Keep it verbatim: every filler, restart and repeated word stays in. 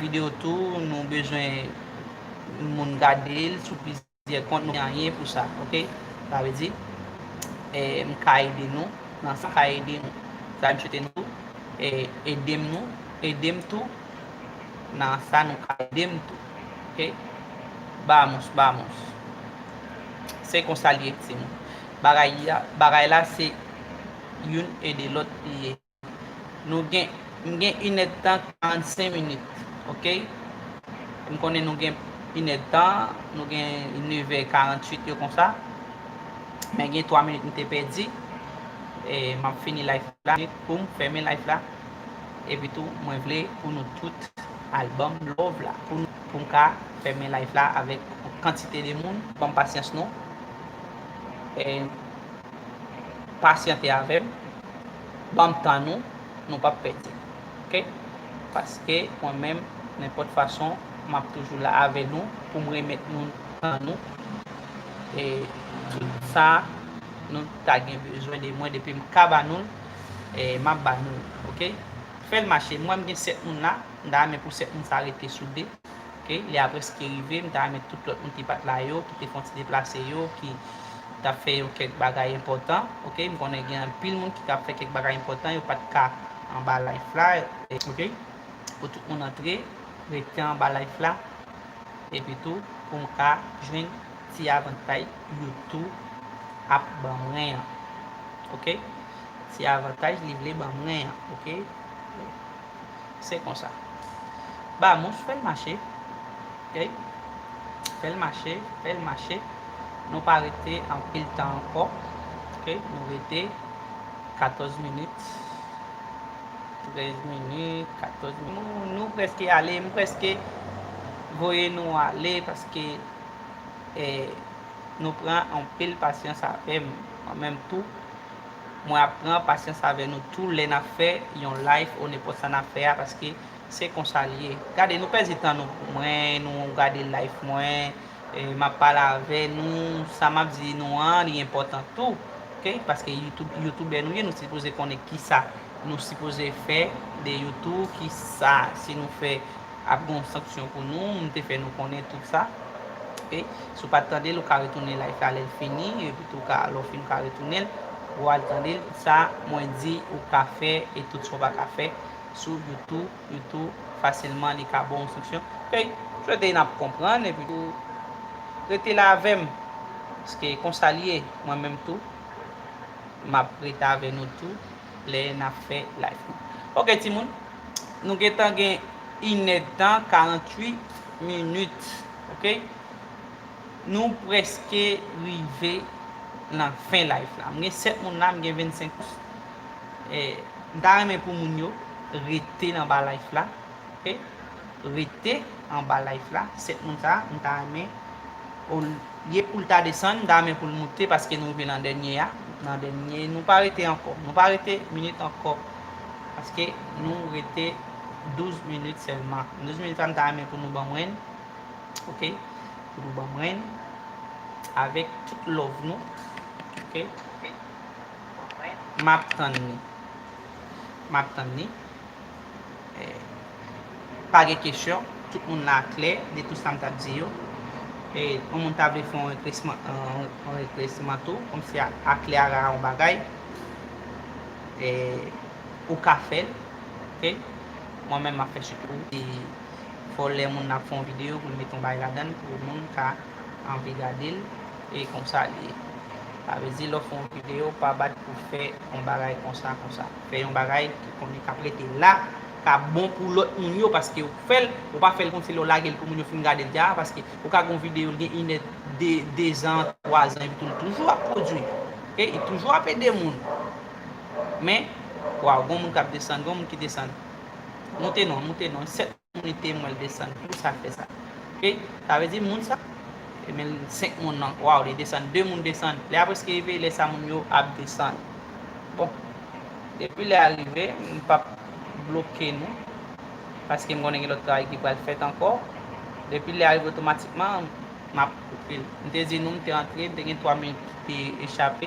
videyo tou, nou bezwen moun gade l sou plizyè kont, nou gen anyen pou sa, oke? Sa vle di, eh, m ka ede nou, nan sa m ka ede nou. Sa m swete nou, eh, ede m nou, ede m tou, nan sa nou ka ede m tou, oke? Vamos, vamos. Se konsa l ye, timoun. Bagay, bagay la, se youn ede lòt li ye. Nou gen, m gen inèdtan karannsenk minit, oke? M konnen nou gen inèdtan, nou gen nevè karanntuit yo konsa. Men gen twa minit m te pèdi. E m ap fini live la pou m fèmen live la. Epi tou, mwen vle pou nou tout al ban m love la. Pou, pou m ka fèmen live la avèk yon kantite de moun. Ban m pasyans nou. E pasyante avè m. Ban m tan nou. Nou p ap pèdi. Oke? Paske mwen menm, nenpòt fason, m ap toujou la avè nou pou m remèt nou tan nou. E tout sa nou ta gen bezwen de mwen, depi m ka ba nou l, e m ap ba nou l. Oke? Fè l mache. Mwen, m gen sèt moun la. M ta renmen pou sèt moun sa rete soude. Oke? Lè a prèske rive. M ta renmen tout lòt moun ki pa t la yo, ki te fè yon ti deplase yo, ki t ap fè yon kèk bagay enpòtan, oke? M konnen gen anpil moun ki t ap fè kèk bagay enpòtan, yo pa t ka anba live la, oke? Pou tout moun antre, rete anba live la, epi tou, pou m ka jwenn ti avantaj YouTube ap ban mwen an, oke? Ti avantaj li vle ban mwen an, oke? Se konsa. Vamos, fè l mache. Oke? Fè l mache, fè l mache. Nou pa rete anpil tan ankò. Oke? Nou rete katòz minit. Trèz minit, katòz minit. Nou, nou prèske ale, m prèske voye nou ale paske, eh, nou pran anpil pasyans avè m. Mwen menm tou, mwen ap pran pasyans avè nou tou lè n ap fè yon live ou nenpòt sa n ap fè a, paske se konsa l ye. Gade, nou pèdi tan nou pou mwen, nou gade live mwen, e, m ap pale avè nou, sa m ap di nou an, li enpòtan tou, oke? Paske YouTube, youtubè nou ye, nou sipoze konnen kisa nou sipoze fè de YouTube, kisa, si nou fè ap gen yon sanksyon pou nou, m te fè nou konnen tout sa. Oke? Si w pa t tande l, ou ka retounen live la lè l fini, epi tou w ka, lè w fin, ou ka retounen l, ou al tande l. Sa mwen di ou ka fè e tout sa w pa ka fè sou YouTube, YouTube, fasilman, li ka ba w yon sanksyon. Oke? M swete n ap konprann, epi tou, rete la avè m. Paske konsa l ye, mwen menm tou, m ap rete avè nou tou lè n ap fè live nou. Oke, timoun, nou gentan gen inèdtan karanntuit minit, oke? Nou prèske rive nan fen live la. M gen sèt moun la, m gen vennsenk moun. E, m ta renmen pou moun yo rete nan ba live la, oke? Rete anba live la, sèt moun sa, m ta renmen, olye pou l ta desann, m ta renmen pou l moute, paske nou rive nan dènye a. Nan dènye, nou pa rete ankò. Nou pa rete minit ankò. Paske nou rete douz minit sèlman. Douz minit sa, m ta renmen pou nou ban mwen l. Oke? Pou nou ban mwen l. Avèk tout love nou. Oke? M ap tann li. M ap tann li. Eh, pa gen kesyon. Tout moun la klè de tout sa m t ap di yo. E yon moun ta vle fè yon reklasman, yon, yon reklasman tou, kòmsi a, a klè a yon bagay. E ou ka fè l. Oke? Mwen menm, m ap fè chit pou ou. E fò lè moun nan ap fè yon videyo pou l mete yon bagay ladan l pou moun ka anvi gade l, e konsa l ye. Sa vle di, lè w fè yon videyo, pa bat pou fè yon bagay konsa, konsa. Fè yon bagay ki konnen k ap rete la, k ap bon pou lòt moun yo, paske ou fè l, ou pa fè l kòmsi lè w lage l pou moun yo fin gade l deja, paske ou ka gen yon videyo, l gen inè, de, dezan, twazan, epi tou l toujou ap pwodui. Oke? Li toujou ap ede moun. Men, waw, gen moun k ap desann, gen moun ki desann. Moute non, moute non. Sèt moun li te mwen l desann. Poukisa l fè sa? Oke? Sa vle di moun sa, e men senk moun nan. Waw, li desann. De moun desann. Lè a prèske rive, lè sa moun yo ap desann. Bon. Depi lè a rive, m p ap bloke nou. Paske m konnen gen lòt travay ki pral fèt ankò. Depi lè a rive otomatikman, m ap koupe l. M te di nou, m te antre, m te gen twa minit ki te echape.